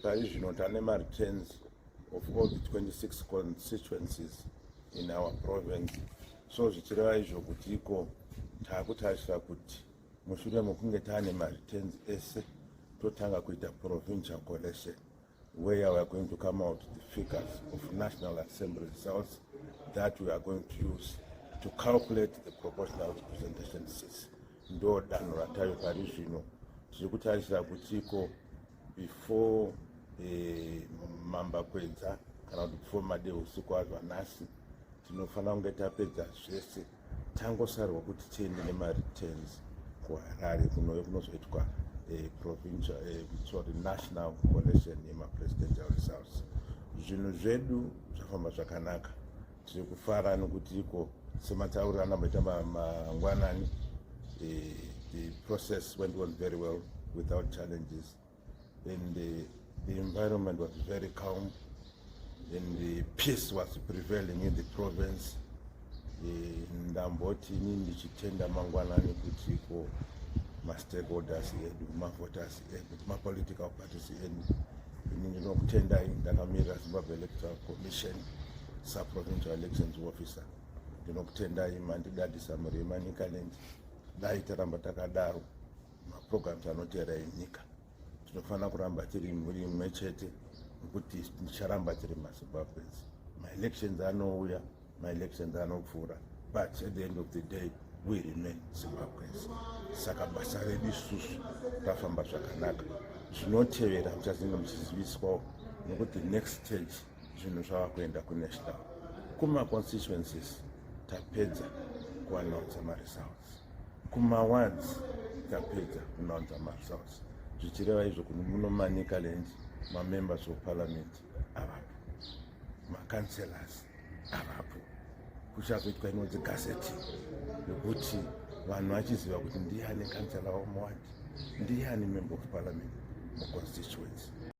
Pari zvino tane mareturns of all the 26 constituencies in our province. So zvichireva izvo kuti iko taakutarisira kuti mushure mekunge taane mareturns ese, totanga kuita provincial collation, where we are going to come out the figures of National Assembly results that we are going to use to calculate the proportional representation seats. Ndo danho ratayo pari zvino. Tiri kutarisira kuti iko before mambakwedza kana kuti before made usiku azva nhasi, tinofanira kunge tapedza zvese. Tangosarwa kuti tiende nemareturns kuHarare kunove kunozoitwa provincial, sorry, national collation yemapresidential results. Zvinhu zvedu zvafamba zvakanaka. Tiri kufara nokuti iko sematauriro anamboita mangwanani, the process went on very well without challenges and the environment was very calm and the peace was prevailing in the province. Ndamboti inini ndichitenda mangwanani kuti iko mastakeholders edu, mavoters edu, mapolitical parties edu, ini ndinokutendai. Ndakamirira Zimbabwe Electoral Commission, subprovincial elections officer, ndinokutendai. Mandidadisa muri yeManicaland. Dai taramba takadaro. Maprograms anoteera enyika, tinofanira kuramba tiri mhuri imwe chete nokuti ticharamba tiri maZimbabweans. Maelections anouya, maelections anopfuura, but at the end of the day we remain Zimbabweans. Saka basa redu isusu rafamba zvakanaka. Zvinotevera muchazinge muchiziviswawo, nokuti next stage zvinhu zvava kuenda kunational. Kumaconstituencies tapedza kuannounsa maresults, kumawards tapedza kuannounsa maresults, zvichireva izvo kuti muno Manicaland mamembers of parliament avapo, macouncillors avapo. Kuchazoitwa inonzi gazetting, yokuti vanhu vachiziva kuti ndiani councillor wemuward, ndiani member of parliament muconstituency.